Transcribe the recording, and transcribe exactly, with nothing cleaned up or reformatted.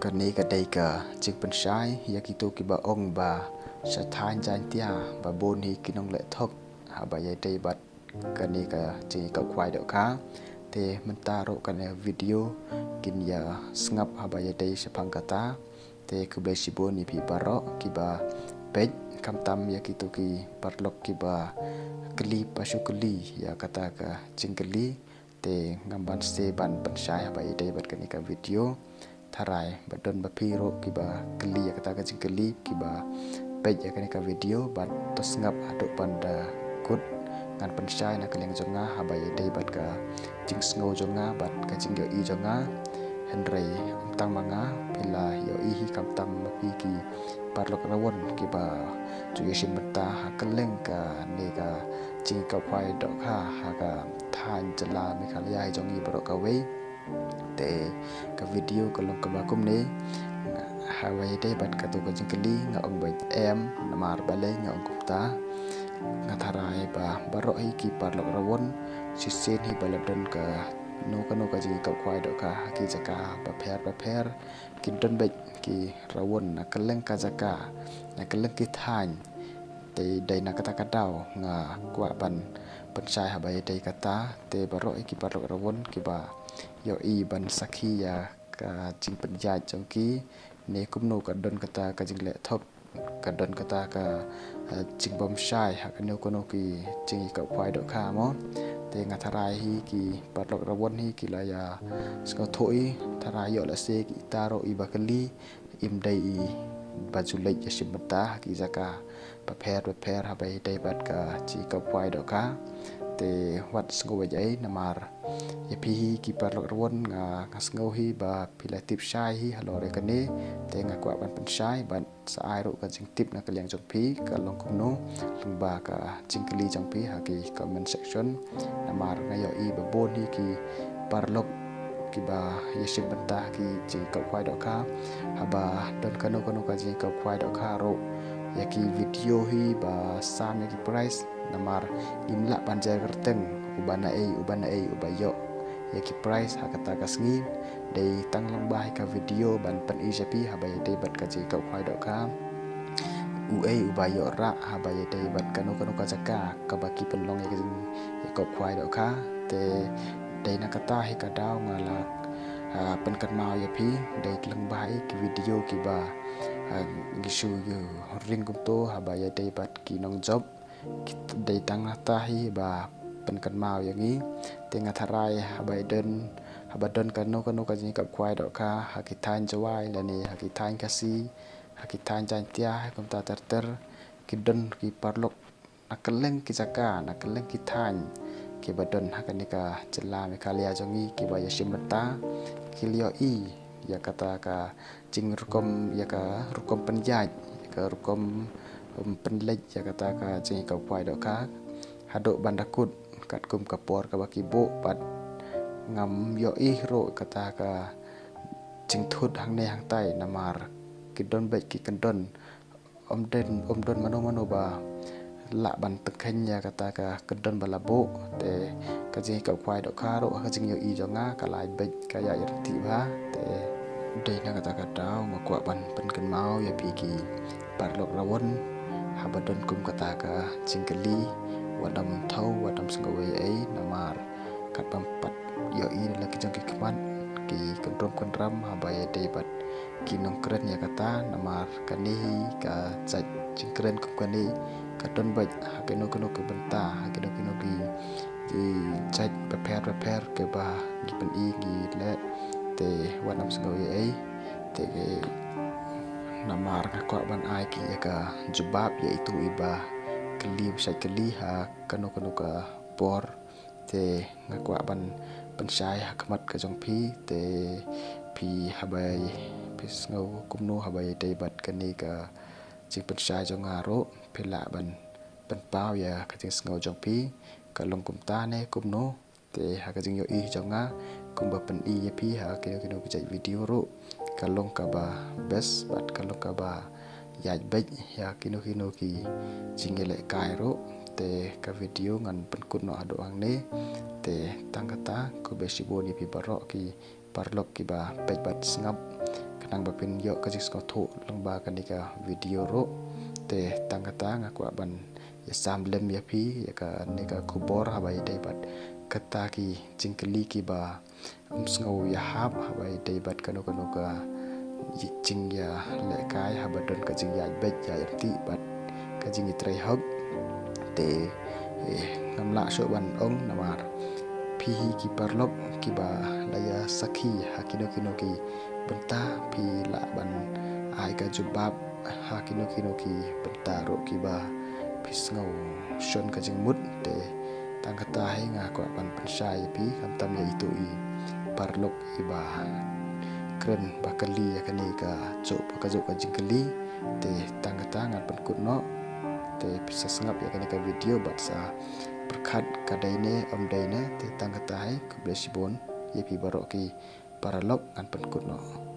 Kane ka dei ka jingpynshai ïa kito kiba ong ba sha thaiñ Jaintia ba bun hi ki nongleh thok haba ïadei bad kane ka jingïakop khwai dohkha. Te mynta ruh kane video kin ïa sngap haba ïadei shaphang kata. Te khublei shibun ïa phi baroh kiba peit, khamtam ïa kito ki paralok kiba kylli pa shu kylli ïa kata ka jingkylli. Te ngam banse ban pynshai haba ïadei bad kane ka video. Tharai ba don ba phi ruh kiba kylli ïa kata ka jingkylli, kiba peit ïa kane ka video, bad to sngap haduh ban da kut. Ngan pynshai na ka liang jong nga haba ïadei bad ka jingsngew jong nga bad ka jingïohi jong nga. Hynrei ym tang ma nga, phi la ïohi hi khamtam ma phi ki paralok rawon kiba ju ïashim bynta ha kylleng kane ka jingïakop khwai dohkha ha ka thaiñ jylla Meghalaya hi jong ngi baroh kawei. Te ka video ka long kaba kumne. Haba ïadei bad kato ka jingkylli nga ong ba em, namar balei nga ong kumta. Nga tharai ba baroh hi ki paralok rawon, shisien hi ba la don kano kano ka jingïakop khwai dohkha ha ki jaka bapher bapher, kin don beit ki rawon na kylleng ka jaka, na kylleng ki thaiñ. Te dei na kata ka daw nga kwah ban pynshai haba ïadei kata. Te baroh hi ki paralok rawon kiba ïohi ban sakhi ïa ka jingpynïaid jong ki, ne kumno ka don kata ka jingleh thok, ka don kata ka, eh, jingbymshai ha kano kano ki jingïakop khwai dohkha mo. Te nga tharai hi ki paralok rawon hi ki la ïa sngewthuh hi, tharai ïoh lehse kita ruh iba kylli im dei iba ju leit ïashim bynta ha ki jaka bapher bapher haba ïadei bad ka jingïakop khwai dohkha. Te wat sngew ei ei, namar ïa phi hi ki paralok rawon nga, nga sngew hi ba phi la tip shai hi halor ïa kane. Te nga kwah ban pynshai bad sa ai ruh ka jingtip na ka liang jong phi ka long kumno lyngba ka jingkylli jong phi ha ki comment section. Namar nga ïohi ba bun hi ki paralok kiba ïashim bynta ha ki jingïakop khwai dohkha. Haba don kano kano ka jingïakop khwai dohkha ruh, ïa ki video hi ba sam ïa ki prize. Namar ngim lah ban jer kyrteng uba naei uba naei uba ïoh ïa ki prize ha kata ka sngi. Dei tang lyngba hi ka video ban pyni sha phi haba ïadei bad ka jingïakop khwai dohkha, uei uba ïoh rah haba ïadei bad kano kano ka jaka kaba ki pynlong ïa ka jingïakop khwai dohkha. Te dei na kata hi ka daw nga la, ah, pynkynmaw ïa phi, dei lyngba hi ki video kiba, ah, ngi shu ïa ring kumto haba ïadei bad ki nongjop. Dei tang na kata hi ba pynkynmaw ïa ngi. Te nga tharai haba don, haba don kano kano ka jingïakop khwai dohkha ha ki thaiñ Jowai lane ha ki thaiñ Khasi, ha ki thaiñ Jaintia, ha kumta ter ter, ki don ki paralok na kylleng ki jaka, na kylleng ki thaiñ kiba don ha kane ka jylla Meghalaya jong ngi kiba ïashim bynta, ki la ïohi ïa kata ka jingrukom, ïa ka rukom pynïaid, ïa ka rukom, um, pynleit ïa kata ka jingïakop khwai dohkha haduh ban da kut katkum ka por kaba ki buh. Bad ngam ïohi ruh kata ka jingthut hangne hangtai, namar ki don beit ki kyndon, ym don, ym don mano mano ba lah ban tyngkheiñ ïa kata ka kyndon ba la buh. Te ka jingïakop khwai dohkha ruh ha ka jingïohi jong nga ka la beit ka ïaid ryntih bha. Te dei na kata ka daw nga kwah ban pynkynmaw ïa phi ki paralok rawon, haba don kum kata ka jingkylli, wat nym thaw, wat nym sngew ei ei, namar kat bym pat ïohi da la ki jong ki khmat, ki kyndrum kyndram haba ïadei bad ki nongkren ïa kata. Namar kane hi ka jait jingkren kum kane ka don beit ha kino kino ki bynta, ha kino kino ki, ki jait bapher bapher kiba ngi pyni ngi leh. Te wat nym sngew ei ei. Te namar nga kwah ban ai ki ïa ka jubab ïa itu iba kylli ba shait kylli ha kano kano ka por. Te nga kwah ban pynshai ha khmat ka jong phi. Te phi haba phi sngew kumno haba ïadei bad kane ka jingpynshai jong nga ruh, phi lah ban pynpaw ïa ka jingsngew jong phi ka long kumta ne kumno. Te ha ka jingïohi jong nga, kumba pyni ïa phi ha kino kino ki jait video ruh, ka long kaba best bad ka long kaba ïaid beit ïa kino kino ki jingïalehkai ruh. Te ka video ngan pynkut noh haduh hangne. Te tang kata, khublei shibun ïa phi baroh ki paralok kiba peit bad sngap nang ba phin ïoh ka jingsngewthuh lyngba kane ka video ruh. Te tang kata nga kwah ban ïa sam lem ïa phi ïa kane ka khubor haba ïadei bad kata ki jingkylli kiba ym sngew ïahap haba ïadei bad kano kano ka jingïalehkai haba don ka jingïaid beit ïaid ryntih bad ka jingïatrei hok. Te eh, ngam lah shuh ban ong namar phi hi ki paralok kiba la ïa sakhi ha kino kino ki bynta, phi lah ban ai ka jubab ha kino kino ki bynta ruh kiba phi sngew shon ka jingmut. Te tang kata hi nga kwah ban pynshai ïa phi, khamtam ïa itu i paralok iba kren ba kylli ïa kane ka juh ba ka juh ka jingkylli. Te tang kata ngan pynkut noh. Te phi sa sngap ïa kane ka video bad sa pyrkhat ka dei ne ym dei ne. Te tang kata hi, khublei shibun ïa phi baroh ki paralok, ngan pynkut noh.